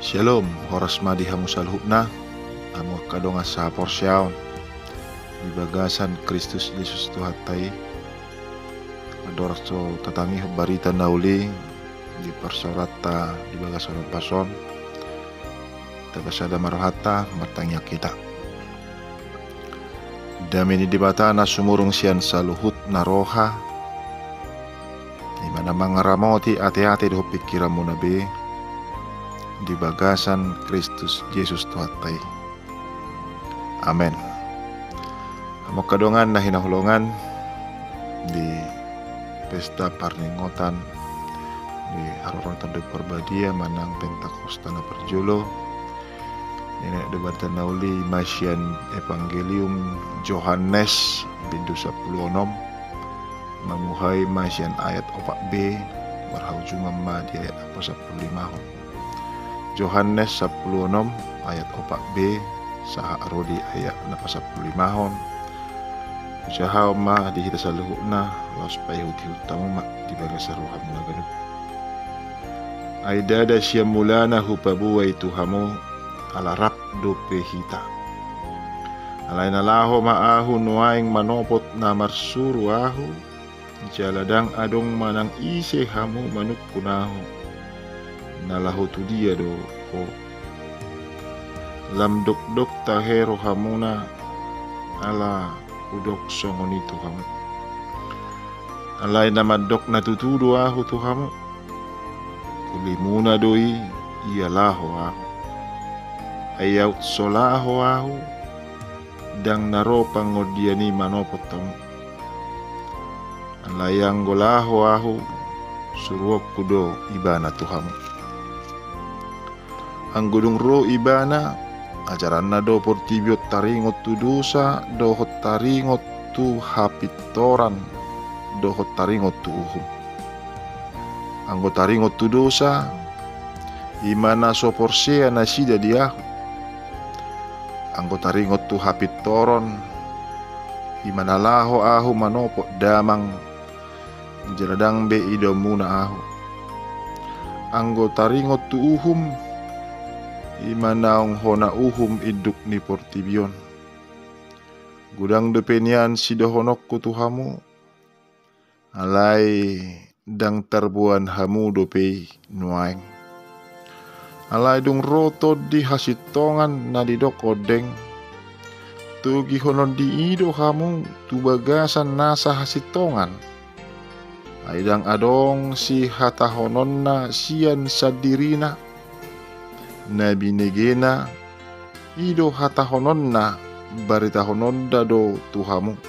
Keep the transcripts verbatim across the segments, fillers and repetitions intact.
Shalom, horas ma di hamu saluhutna, hamu angka dongan sahaporseaon di bagasan Kristus Jesus Tuhanta i. Andorang so tatangihon barita na uli di parsaoranta di bagasan ombas on, tapasada ma rohanta, martangiang hita. Dame ni Debata na sumurung sian saluhut na roha, i ma na mangaramoti ateate dohot pingkiranmuna be di bagasan Kristus Jesus Tuhanta i. Amen. Hamu angka dongan na hinaholongan, di pesta parningotan di Haroro ni Tondi Parbadia manang Pentakosta na parjolo, i na do barita na uli i ma sian Evangelium Johannes bindu sampulu onom, mamuhai ma sian ayat opat b, marhaujungan ma di ayat na pasampulu limahon. Johannes sampulu onom ayat opat b sahat ro di ayat na pasampulu limahon. Hujahahon ma di hita saluhutna, laos paihutihut hamu ma di bagasan rohamuna ganup. Ai ndada sian mulana hupaboa i tu hamu, ala rap dope hita. Alai na laho ma ahu nuaeng manopot na marsuru ahu, jala ndang adong manang ise hamu manungkun ahu, na laho tu dia do ho. Lam dokdok tahe rohamuna, ala hudok songon i tu hamu. Alai na mandok na tutu do ahu tu hamu. Ulimuna do i, ia laho ahu. Ai aut so laho ahu, ndang na ro pangondian i manopot hamu. Alai anggo laho ahu, suruonku do ibana tu hamu. Anggo dung ro ibana, ajaranna do portibi on taringot tu dosa dohot taringot tu hapintoran dohot taringot tu uhum. Anggo taringot tu dosa, i ma na so porsea nasida di ahu. Anggo taringot tu hapintoron, i ma na laho ahu manopot damang, jala ndang be idaonmuna ahu. Anggo taringot tu uhum, i ma naung hona uhum induk ni portibi on. Godang dope nian sidohononku tu hamu, alai ndang tarboan hamu dope i nuaeng. Alai dung ro Tondi hasintongan na didok ondeng, togihonon di i do hamu tu bagasan nasa hasintongan. Ai ndang adong sihatahononna sian sandirina, na binegena, i do hatahononna, baritahononna do tu hamu,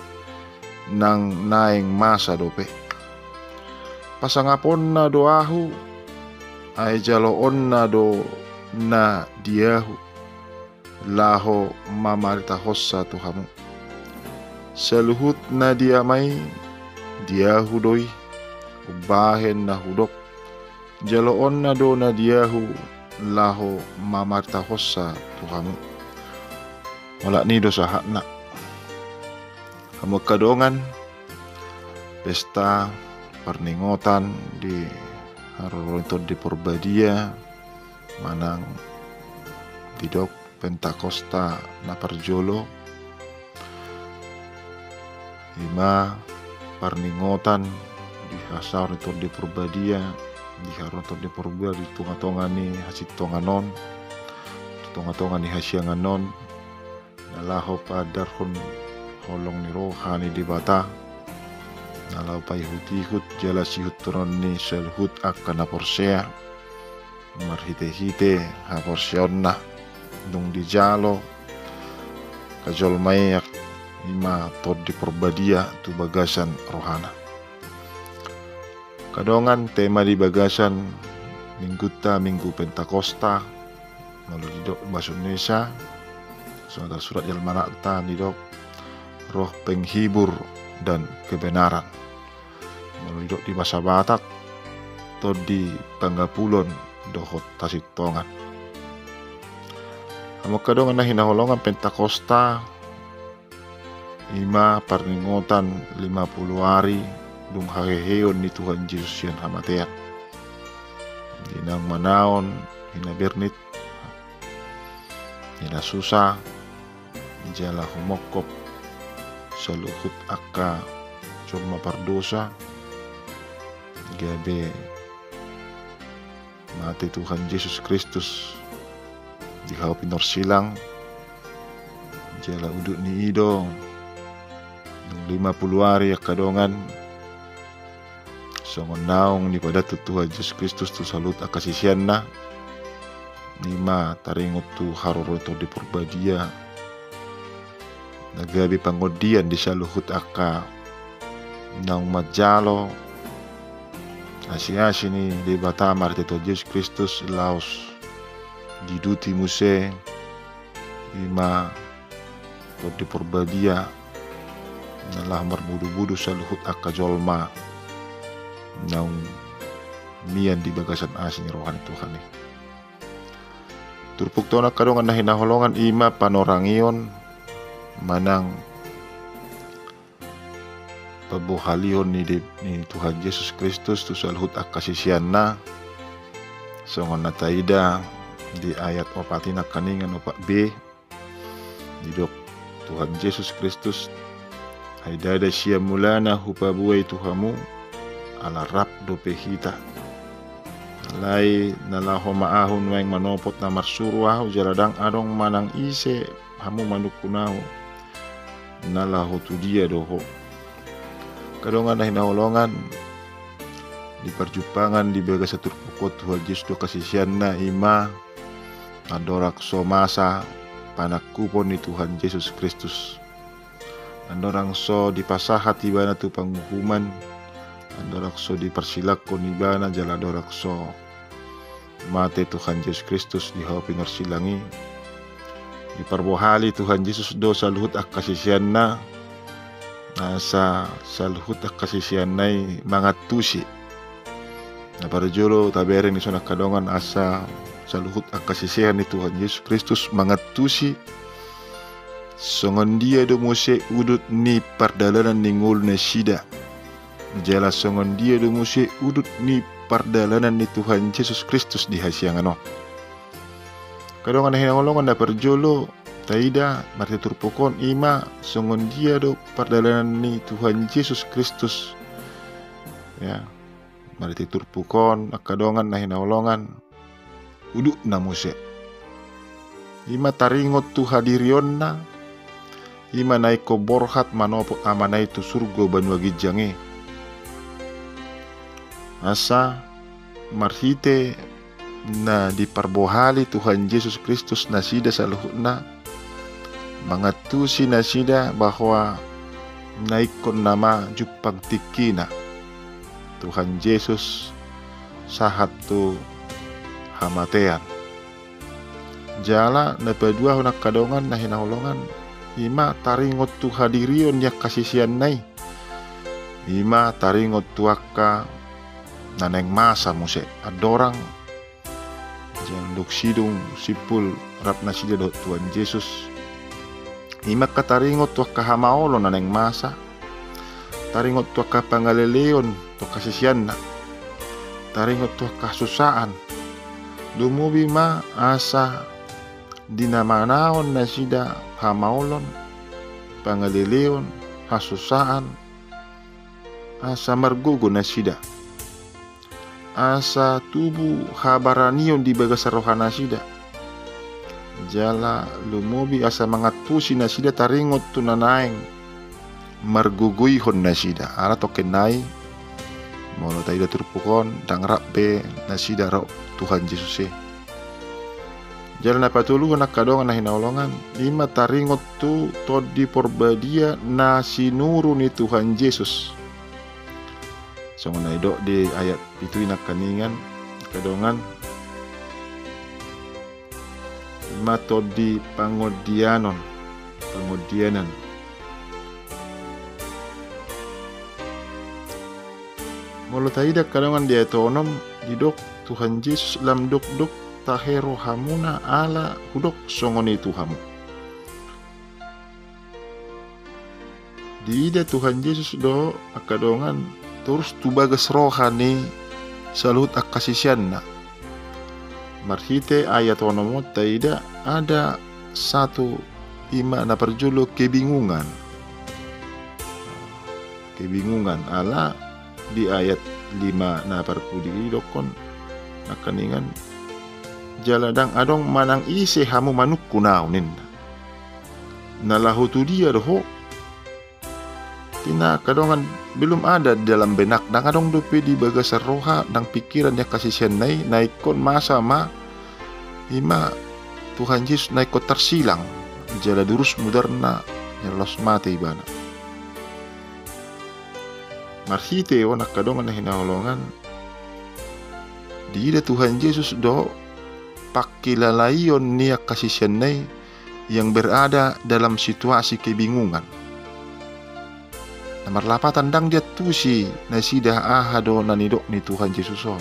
nang naeng masa dope. Pasangaponna do ahu, ai jaloonna do na di ahu, laho mamaritahonsa tu hamu. Saluhut na di Ama i, di ahu do i, umbahen na hudok, jaloonna do na di ahu laho mamaritahonsa tu hamu. Olat ni do sahatna. Hamu angka dongan, pesta parningotan di Haroro ni Tondi Parbadia manang didok Pentakosta na parjolo, i ma parningotan di hasaor ni Tondi Parbadia, di hasaor ni Tondi Parbadia di tongatonga ni hasintongan on, di tongatonga ni hasiangan on, na laho paandarhon holong ni roha ni Debata, na laho paihutihut jala siihuthon ni saluhut angka na porsea, marhitehite haporseaonna, dung dijalo angka jolma i, i ma Tondi Parbadia tu bagasan rohana. Angka dongan, tema di bagasan minggunta, Minggu Pentakosta, molo didok bahasa Indonesia, songon na tarsurat di almanakta, didok Roh Penghibur dan Kebenaran. Molo didok di bahasa Batak, Tondi Pangapulon dohot Hasintongan. Hamu angka dongan na hinaholongan, Pentakosta i ma parningotan lima pulu ari dung haheheon ni Tuhan Jesus sian hamatean. Di naung manaon hinabirnit, hela susa, jala humongkop saluhut angka jolma pardosa, gabe mate Tuhan Jesus Kristus di hau pinorsilang, jala udut ni i do dung lima pulu ari angka dongan, songon naung nipadanhon Tuhan Jesus Kristus tu saluhut angka siseanna, i ma taringot tu haroro ni Tondi Porbadia, na gabe pangondian di saluhut angka naung manjalo asi-asi ni Debata marhite Tuhan Jesus Kristus laos diuduti muse, i ma Tondi Porbadia na laho marbudu-budu saluhut angka jolma naung mian di bagasan asi ni roha ni Tuhan i. Turpukta on angka dongan na hinaholongan, i ma panorangion manang pabohalihon ni, ni Tuhan Jesus Kristus tu saluhut angka siseanna, songon na taida di ayat opat i nangkaningan, opat b. Didok Tuhan Jesus Kristus: Ai ndada sian mulana hupaboa i tu hamu, ala rap dope hita. Alai na laho ma ahu nuaeng manopot na marsuru ahu, jala ndang adong manang ise hamu manungkun ahu, na laho tu dia do ho. Angka dongan na hinaholongan, di parjumpangan di bagasan turpuk on Tuhan Jesus dohot angka siseanna, i ma andorang so masa panangkupon ni Tuhan Jesus Kristus. Andorang so dipasahat ibana tu panguhuman, andorang so diparsilangkon ibana, jala andorang so mate Tuhan Jesus Kristus di hau pinorsilang i, diparbohali Tuhan Jesus do saluhut angka siseanna, asa saluhut angka siseanna i mangantusi. Na parjolo tabereng dison angka dongan, asa saluhut angka sisean ni Tuhan Jesus Kristus mangantusi songon dia do muse udut ni pardalanan ni ngolu nasida, jala songon dia do muse udut ni pardalanan ni Tuhan Jesus Kristus di hasiangan on. Angka dongan na hinaholongan, na parjolo taida marhite turpuk on, i ma songon dia do pardalanan ni Tuhan Jesus Kristus. Ya, marhite turpuk on angka dongan na hinaholongan, udutna muse, i ma taringot tu hadirionna, i ma na ingkon borhat manopot Amana i tu surgo banua ginjang i. Asa marhite na diparbohali Tuhan Jesus Kristus nasida saluhutna, mangantusi nasida bahwa na ingkon nama jumpang tingkina Tuhan Jesus sahat tu hamatean. Jala na paduahon angka dongan na hinaholongan, i ma taringot tu hadirion ni angka siseanna i, i ma taringot tu angka na naeng masa muse andorang, jala dung sidung simpul rap nasida dohot Tuhan Jesus. I ma angka taringot tu angka hamaolon na naeng masa, taringot tu angka pangaleleon tu angka siseanna, taringot tu angka hasusaan. Lumobi ma asa dinamanaon nasida hamaolon, pangaleleon, hasusaan, asa margogo nasida, asa tubu habaranion di bagasan roha nasida. Jala lumobi asa mangantusi nasida taringot tu na naeng margogoihon nasida. Ala tongkin nai, molo taida turpuk on, ndang rap be nasida ro Tuhan Jesus i. Jala na patoluhon angka dongan na hinaholongan, i ma taringot tu Tondi Porbadia na sinuru ni Tuhan Jesus. Songon na didok di ayat pitu i nangkaningan, angka dongan, i ma tondi pangondianon, pangondianan. Molo taida angka dongan di ayat onom, didok Tuhan Jesus: Lam dokdok tahe rohamuna ala hudok songon i tu hamu. Diida Tuhan Jesus do angka dongan torus tu bagas roha ni saluhut angka siseanna. Marhite ayat onom on taida ada satu, ima na parjolo kebingungan. Kebingungan, ala di ayat lima na parpudi i didokkon nangkaningan, jala ndang adong manang ise hamu manungkun ahu ninna. Na laho tu dia do ho? Tina angka dongan, belum ada di dalam benak, ndang adong dope di bagasan roha nang pikiran ni angka siseanna i, na ingkon masa ma ima Tuhan Jesus na ingkon tarsilang, jala durus mudarna, jala laos mate ibana. Marhite on angka dongan na hinaholongan, diida Tuhan Jesus do pangkilalaion ni angka siseanna i yang berada dalam situasi kebingungan. Na marlapatan ndang diantusi nasida aha do na nidok ni Tuhan Jesus on.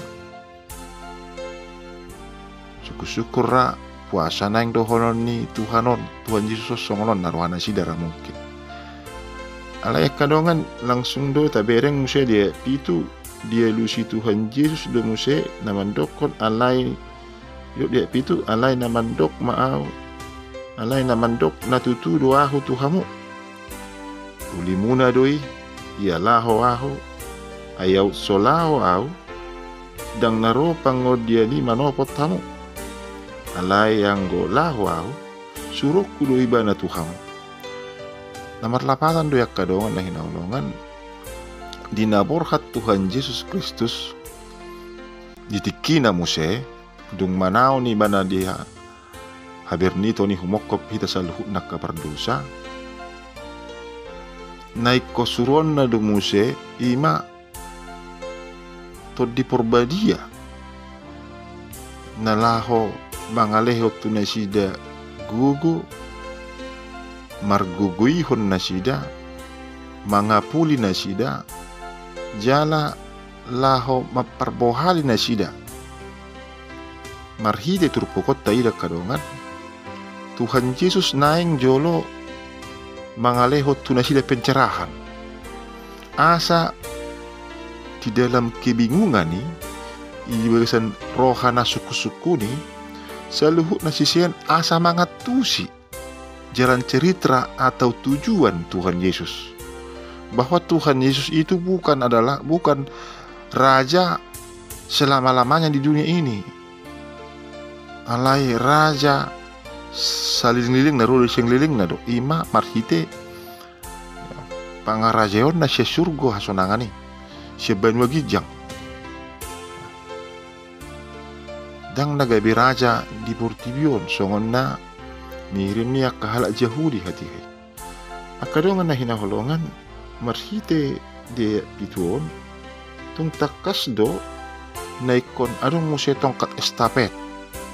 Sungkun-sungkun ra, puasa naeng dohonon ni Tuhan on, Tuhan Jesus on, songon on na rohanasida ra mungkin. Alai angka dongan, langsung do tabereng muse di ayat pitu, dialusi Tuhan Jesus do muse na mandokkon, alai, didok di ayat pitu, alai na mandok ma ahu, alai na mandok na tutu do ahu tu hamu. Ulimuna do i, ia laho ahu, ai aut so laho ahu, ndang na ro pangondian i manopot hamu. Alai anggo laho ahu, suruonku do ibana tu hamu. Na marlapatan do i angka dongan na hinaholongan, di na borhat Tuhan Jesus Kristus, di tingkina muse, dung manaon ibana di ha-, haberniton i humongkop hita saluhutna angka pardosa, na ingkon suruonna do muse ima Tondi Porbadia, na laho mangalehon tu nasida gogo, margogoihon nasida, mangapuli nasida, jala laho mamparbohali nasida. Marhite turpukonta i angka dongan, Tuhan Jesus naeng jolo mangalehon tu nasida pencerahan. Asa di dalam kebingungan i, di bagasan roha na sungkun-sungkun i, saluhutna sisean asa mangantusi jalan cerita atau tujuan Tuhan Yesus. Bahwa Tuhan Yesus itu bukan adalah, bukan raja selama-lamanya di dunia ini. Alai raja saliling-liling na ro di saliling-liling na do, ima marhite pangarajaonna sian surgo hasonangan i, sian banua ginjang. Ndang na gabe raja di portibi on, songon na nihirim ni angka halak Jahudi hatiha i. Angka dongan na hinaholongan, marhite di ayat pitu on, tung tangkas do na ingkon adong muse tongkat estafet,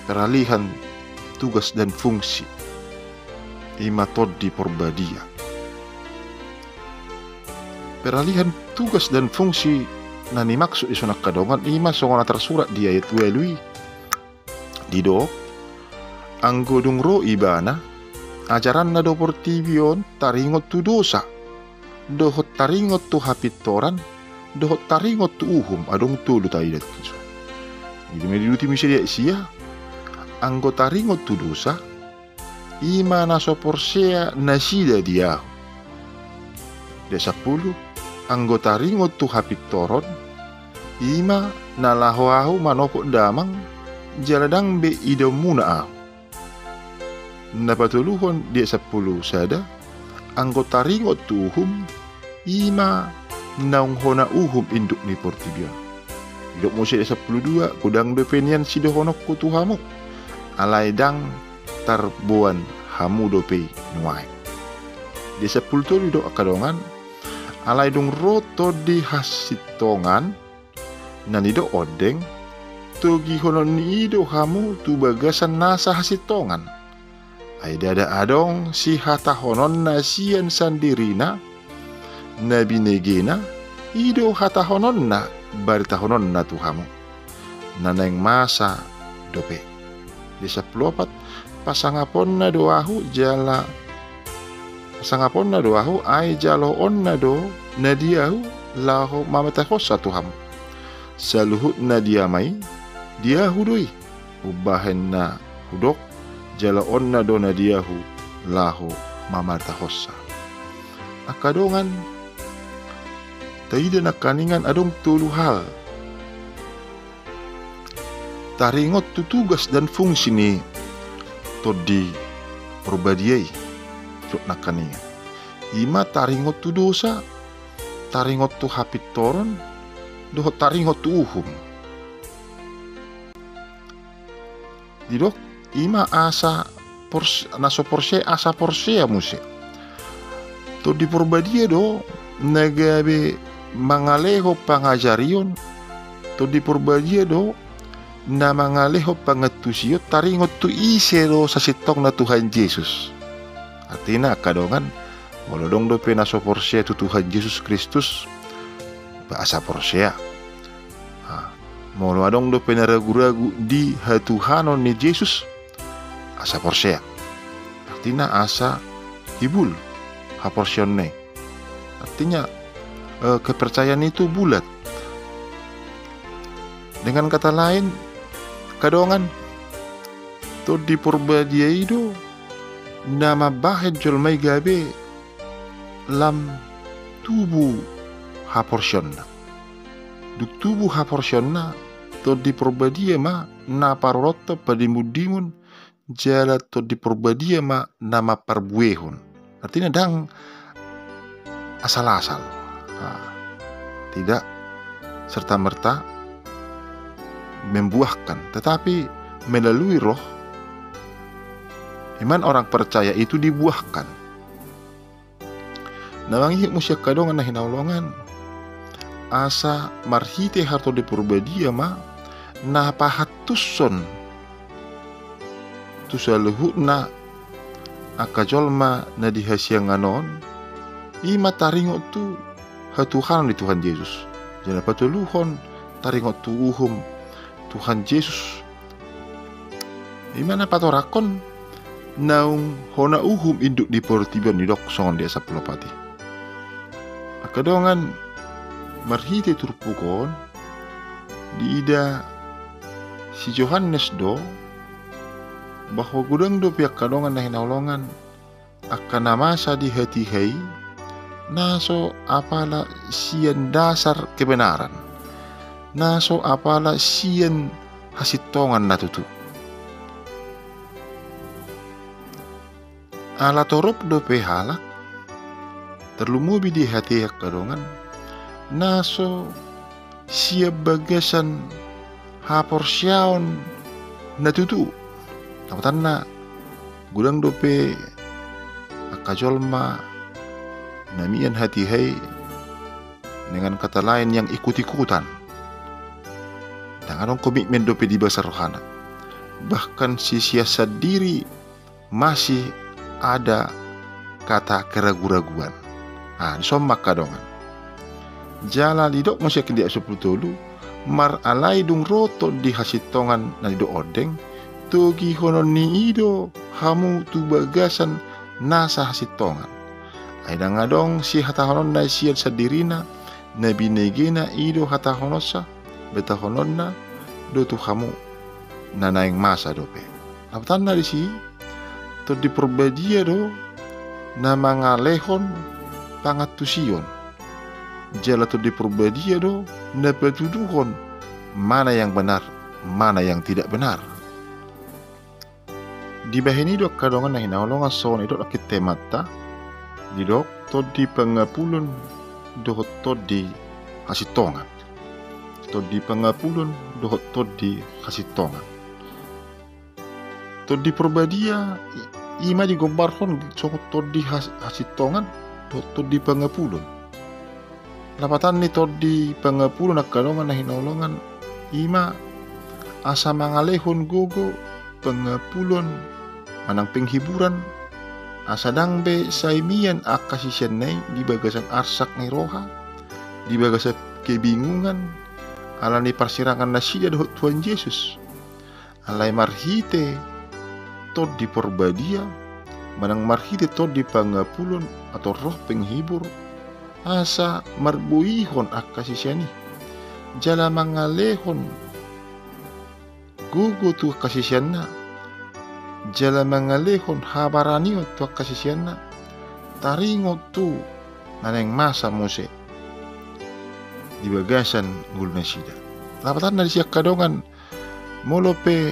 peralihan tugas dan fungsi. Ima Tondi Porbadia. Peralihan tugas dan fungsi na nimaksud dison angka dongan, ima songon na tarsurat di ayat ualu i. Didok, anggo dung ro ibana, ajaranna do portibi on taringot tu dosa, dohot taringot tu hapintoran, dohot taringot tu uhum, adong tolu taida tu son. Jadi ma diuduti muse di ayat sia, anggo taringot tu dosa, ima na so porsea nasida di ahu. Di ayat sampulu, anggo taringot tu hapintoron, ima na laho ahu manopot damang, jala ndang be idaonmuna ahu. Na patoluhon di ayat sampulu sada, anggo taringot tu uhum, ima naung hona uhum induk ni portibi on. Didok muse di ayat sampulu dua, godang dope nian sidohononku tu hamu, alai ndang tarboan hamu dope i nuaeng. Di ayat sampulu tolu didok angka dongan, alai dung ro Tondi hasintongan, na nidok ondeng, togihonon ni i do hamu tu bagasan nasa hasintongan. Ai ndada adong sihatahononna sian sandirina, na binegena, i do hatahononna, baritahononna tu hamu. Na naeng masa dope. Di ayat sampulu opat, pasangaponna do ahu jala, pasangaponna do ahu, ai jaloonna do na di ahu laho mamatehonsa tu hamu. Saluhut na di Ama i, di ahu do i, umbahen na hudok, jala onna do na di ahu laho mamarentahonsa. Angka dongan, taida nangkaningan adong tolu hal taringot tu tugas dan fungsi ni Tondi Porbadia i. Jok nangkaningan, ima taringot tu dosa, taringot tu hapintoron, dohot taringot tu uhum. Didok, ima asa pors-, na so porsea, asa porsea muse. Tondi Porbadia do na gabe mangalehon pangajarion. Tondi Porbadia do na mangalehon pangantusion taringot tu ise do sasintongna Tuhan Jesus. Artina, angka dongan, molo adong dope na so porsea tu Tuhan Jesus Kristus, ba asa porsea. Ha, molo adong dope na ragu-ragu di hatuhanon ni Jesus, asa porsea. Artina, asa hibul haporseaonna i. Artinya, eh, kepercayaan itu bulat. Dengan kata lain, angka dongan, Tondi Porbadia i do na mambahen jolma i gabe lam tubu haporseaonna. Dung tubu haporseaonna, Tondi Porbadia ma na parorothon, padimun-dimun, jala Tondi Porbadia ma na mamparbuehon. Artina, ndang asal-asal. Nah, tidak serta-merta membuahkan, tetapi melalui Roh, iman orang percaya itu dibuahkan. Na mangihut muse, angka dongan na hinaholongan, asa marhite hata Tondi Porbadia ma na pahantushon tu saluhutna angka jolma na di hasiangan on, ima taringot tu hatuhanon ni Tuhan Jesus. Jala patoluhon, taringot tu uhum Tuhan Jesus. Ima na patorangkon naung hona uhum induk di portibi on, didok songon di ayat sampulu opat i. Angka dongan, marhite turpuk on, diida si Johannes do bahwa godang dope, angka dongan na hinaholongan, angka na masa di hatiha i na so apala sian dasar kebenaran, na so apala sian hasintongan na tutu. Ala torop dope halak, tarlumobi di hatiha, angka dongan, na so sian bagasan haporseaon na tutu. Lapatanna, godang dope angka jolma na mian hatiha i, dengan kata lain, yang ikut-ikutan. Ndang adong komitmen dope di bagasan rohana. Bahkan si sia sandiri masih ada kata keragu-raguan. Ah, dison ma, angka dongan. Jala didok muse di ayat sampulu tolu, maralai dung ro Tondi hasintongan na nidok ondeng, togihononni i do hamu tu bagasan nasa hasintongan. Ai ndang adong sihatahononna sian sandirina, na binegena i do hatahononsa, betahononna do tu hamu na naeng masa dope. Lapatanna disi, Tondi Porbadia do na mangalehon pangantusion. Jala Tondi Porbadia do na patuduhon mana yang benar, mana yang tidak benar. Dibahen i do, angka dongan na hinaholongan, songon didok nangkin temanta, didok tondi pangapulon dohot tondi hasintongan. Tondi pangapulon dohot tondi hasintongan. Tondi Porbadia i, i ma digombarhon songon tondi has-, hasintongan dohot tondi pangapulon. Lapatan ni tondi pangapulon, angka dongan na hinaholongan, i ma asa mangalehon gogo pangapulon manang penghiburan, asa ndang be sai mian angka siseanna i di bagasan arsak ni roha, di bagasan kebingungan, ala ni parsirangan nasida dohot Tuhan Jesus. Alai marhite Tondi Porbadia, manang marhite tondi pangapulon atau roh penghibur, asa marboihon angka sisean i, jala mangalehon gogo tu angka siseanna, jala mangalehon habaranion tu angka siseanna, taringot tu na naeng masa muse di bagasan ngolunasida. Lapatanna disi angka dongan, molo pe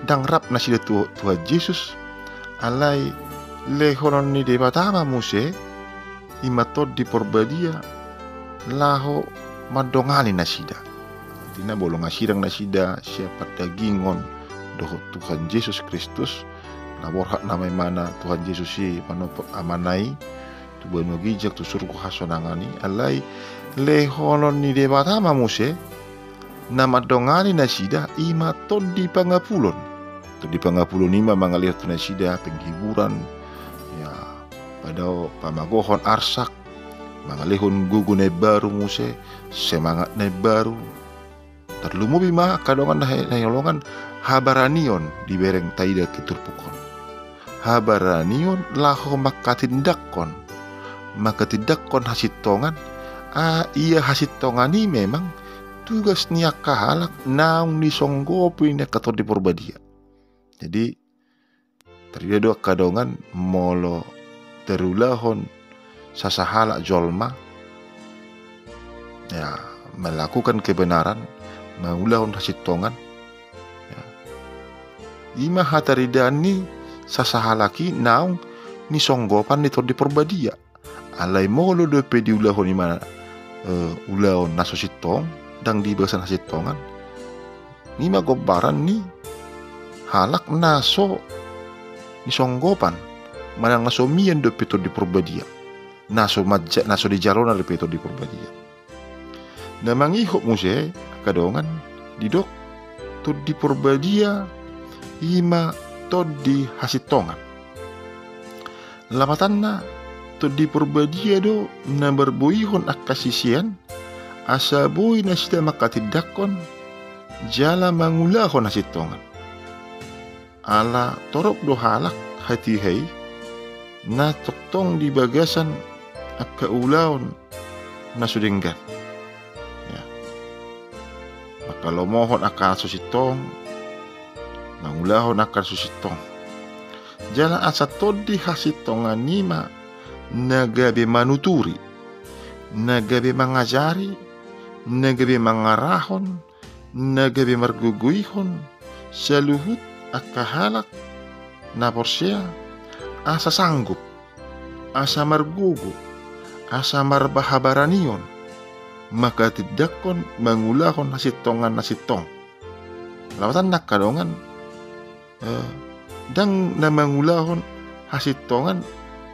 ndang rap nasida tu Tuhan Jesus, alai lehonon ni Debata ma muse, i ma Tondi Porbadia, laho mandongani nasida. Artina molo nunga sirang nasida sian pardagingon dohot Tuhan Jesus Kristus, na borhat nama Ibana Tuhan Jesus i manopot Amana i tu banua ginjang, tu surgo hasonangan i, alai lehonon ni Debata ma muse na mandongani nasida, i ma Tondi Pangapulon. Tondi Pangapulon i ma mangalehon tu nasida penghiburan, ya, pado pamagohon arsak, mangalehon gogo na imbaru muse, semangat na imbaru. Tarlumobi ma angka dongan na hinaholongan, habaranion dibereng taida tu turpuk on. Habaranion laho manghatindanghon, manghatindanghon hasintongan, a, ia hasintongan i memang tugas ni angka halak naung nisonggopi ni angka Tondi Porbadia. Jadi, tarida do angka dongan molo tarulahon sasahalak jolma, ya, melakukan kebenaran, mangulahon hasintongan, ya. I ma hataridaan ni sasahalak i naung nisonggopan ni Tondi Porbadia. Alai molo dope diulahon i ma, eh, ulaon na so sintong, ndang di bagasan hasintongan, i ma gombaran ni halak na so nisonggopan, manang na so mian dope Tondi Porbadia, na so manja-, na so dijalona dope Tondi Porbadia. Na mangihut muse angka dongan, didok Tondi Porbadia i ma tondi hasintongan. Lapatanna, Tondi Porbadia do na marboihon angka sisean, asa boi nasida manghatindanghon jala mangulahon hasintongan. Ala torop do halak hatiha i na tongtong di bagasan angka ulaon na so denggan. Ya. Manghalomohon angka na so sintong, mangulahon angka na so sintong. Jala asa tondi hasintongan i ma na gabe manuturi, na gabe mangajari, na gabe mangarahon, na gabe margogoihon saluhut angka halak na porsea, asa sanggup, asa margogo, asa marhabaranion, manghatindanghon mangulahon hasintongan na sintong. Lapatanna angka dongan, eh, ndang na mangulahon hasintongan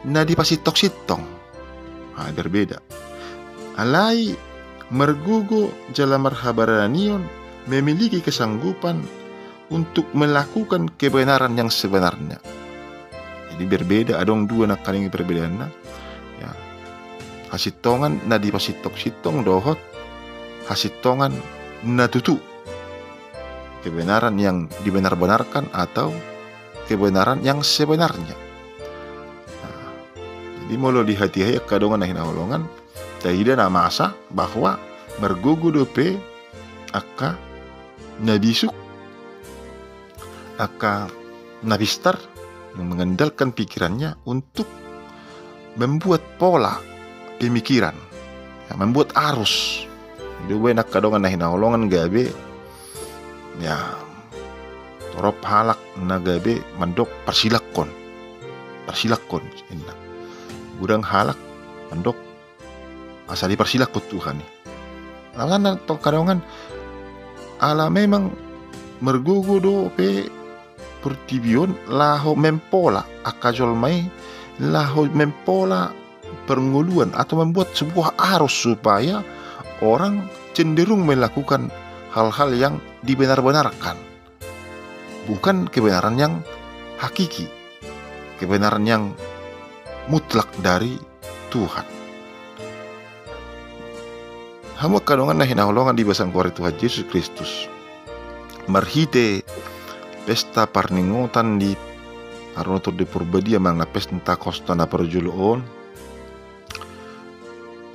na dipasintong-sintong. Ah, berbeda. Alai margogo jala marhabaranion memiliki kesanggupan untuk melakukan kebenaran yang sebenarnya. Jadi berbeda, adong dua nangkaning perbedaanna. Ya. Hasintongan na dipasintong-sintong dohot hasintongan na tutu. Kebenaran yang dibenar-benarkan atau kebenaran yang sebenarnya. Nah, jadi molo di hatiha i angka dongan na hinaholongan, taida na masa bahwa margogo dope angka na bisuk, angka na pistar yang mengandalkan pikirannya untuk membuat pola pemikiran, ya, membuat arus. Jadi baen angka dongan na hinaholongan gabe, ya, torop halak na gabe mandok parsilakkon. Parsilakkon, inna. Godang halak mandok asa diparsilakkon Tuhan i. Lapatanna tong angka dongan, ala memang margogo dope portibi on laho mempola angka jolma i, laho mempola perngoluan atau membuat sebuah arus supaya orang cenderung melakukan hal-hal yang dibenar-benarkan, bukan kebenaran yang hakiki, kebenaran yang mutlak dari Tuhan. Hamu angka dongan na hinaholongan di bagasan goar ni Tuhan Jesus Kristus, marhite pesta parningotan di haroro ni Tondi Porbadia manang na pesta Pentakosta na parjolo on,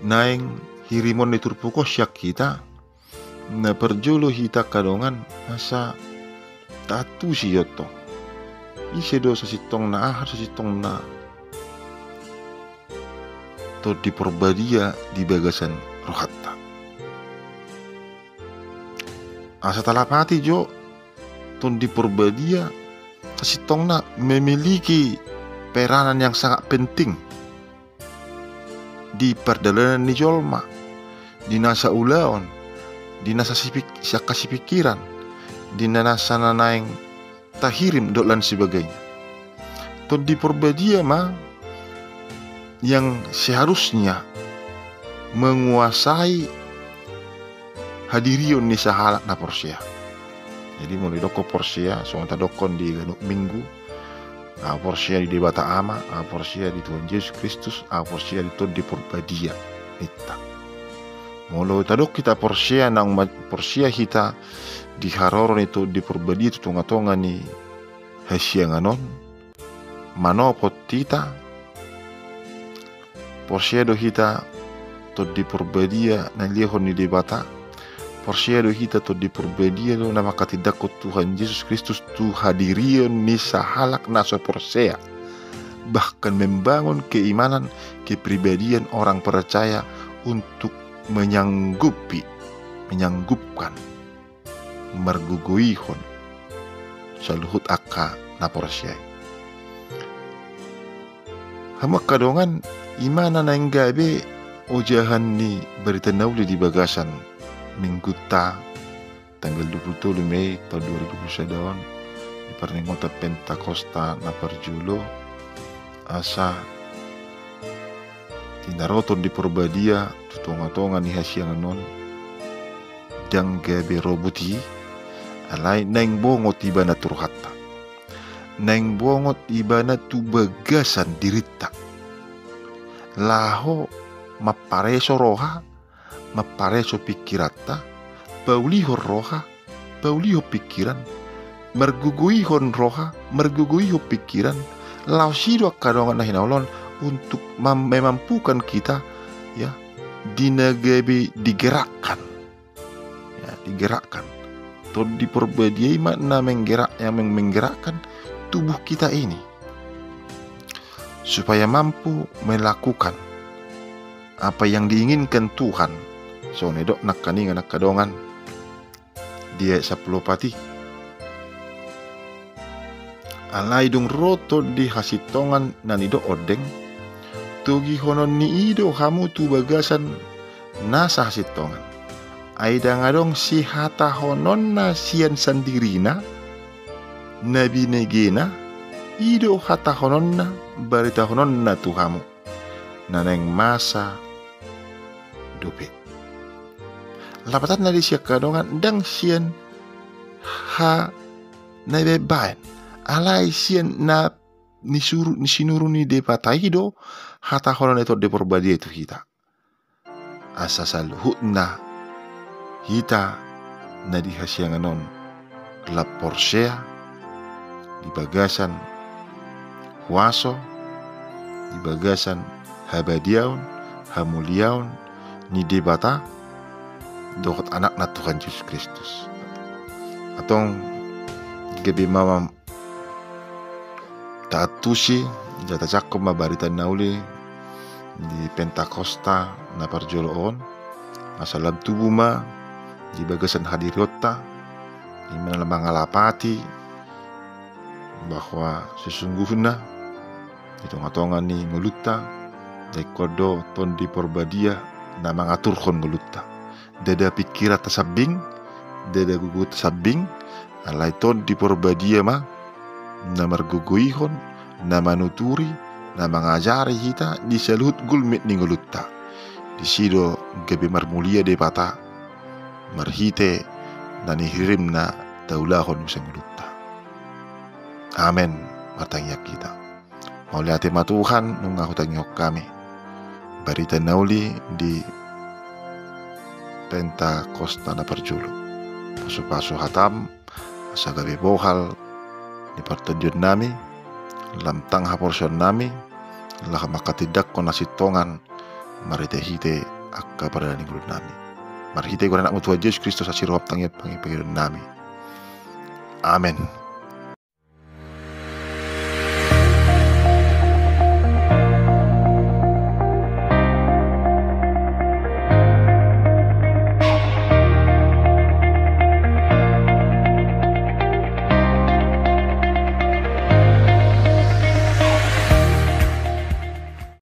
naeng hirimon ni turpuk on sian hita, na parjolo hita angka dongan asa taantusi i tong. ise do sasintongna, aha sasintongna Tondi Porbadia di bagasan rohanta. Asa talapati jo, Tondi Porbadia sasintongna memiliki peranan yang sangat penting di pardalanan ni jolma, di nasa ulaon, di nasa sipik-, siangka sipikiran, di nasa na naeng tahirim dohot lain sebagainya. Tondi Porbadia ma yang seharusnya menguasai hadirion ni sahalak na porsea. Jadi molo didokkon porsea, songon tadokkon di ganup Minggu, ahu porsea di Debata Ama, ahu porsea di Tuhan Jesus Kristus, ahu porsea di Tondi Porbadia, ninta. Molo tadok hita porsea, naung ma-, porsea hita di haroro ni Tondi Porbadia tu tonga-tonga ni hasiangan on, manopot hita, porsea do hita Tondi Porbadia na nilehon ni Debata, porsea do hita Tondi Porbadia do na manghatindanghon Tuhan Jesus Kristus tu hadirion ni sahalak na so porsea, bahkan membangun keimanan, kepribadian orang percaya untuk menyanggupi, menyanggupkan, margogoihon saluhut angka na porsea i. Hamu angka dongan, i ma na naeng gabe ojahan ni barita na uli di bagasan Minggunta tanggal dua puluh tolu Mei taon dua ribu dua puluh sada on, di parningotan Pentakosta na parjolo, asa di na ro Tondi Porbadia tu tonga-tonga ni hasiangan on, ndang gabe robut i, alai naeng bongot ibana tu rohanta. Naeng bongot ibana tu bagasan dirinta. Laho mampareso roha, mampareso pingkiranta, paulihon roha, paulihon pingkiran, margogoihon roha, margogoihon pingkiran, laos i do angka dongan na hinaholongan untuk mam-, memampukan kita, ya, di na gabe digerakkan. Ya, digerakkan. Tondi Porbadia i ma na menggerak-, yang meng-, menggerakkan tubuh kita ini supaya mampu melakukan apa yang diinginkan Tuhan. Songon na nidok nangkaningan angka dongan di ayat sampulu opat i. Alai dung ro Tondi hasintongan na nidok ondeng, togihonon ni i do hamu tu bagasan nasa hasintongan. Ai ndang adong sihatahononna sian sandirina, na binegena, i do hatahononna, baritahononna tu hamu, na naeng masa dope. Lapatanna disi angka dongan, ndang sian ha na ibaen-baen, alai sian na nisuru-, ni sinuru ni Debata i do hatahonon ni Tondi Porbadia i tu hita. Asa saluhutna hita na di hasiangan on lam porsea di bagasan huaso, di bagasan habadiaon, hamuliaon ni Debata dohot Anakna Tuhan Jesus Kristus. Antong gabe ma taantusi, jala tajangkon ma barita na uli di Pentakosta na parjolo on, asa lam tubu ma di bagasan hadirionta, i ma na mangalapati bahwa sesungguhna di tonga-tonga ni ngolunta, ingkon do Tondi Porbadia na mangaturhon ngolunta. Ndada pingkiranta sambing, ndada gogota sambing, alai Tondi Porbadia ma na margogoihon, na manuturi, na mangajari hita di saluhut gulmit ni ngolunta. Disi do gabe marmulia Debata marhite na nihirimna taulahon muse ngolunta. Amen. Martangiang hita. Mauliate ma Tuhan, nunga hutangihon hami barita na uli di Pentakosta na parjolo. Pasu-pasu hatam asa gabe bohal ni partondionnami, lam tang haporseaonnami, laho manghatindanghon hasintongan marhite-hite angka pardalanan ni ngolunami. Marhite goar ni Anakmu Tuhan Jesus Kristus, asi roham, tangiangmi, pangidoannami. Amen.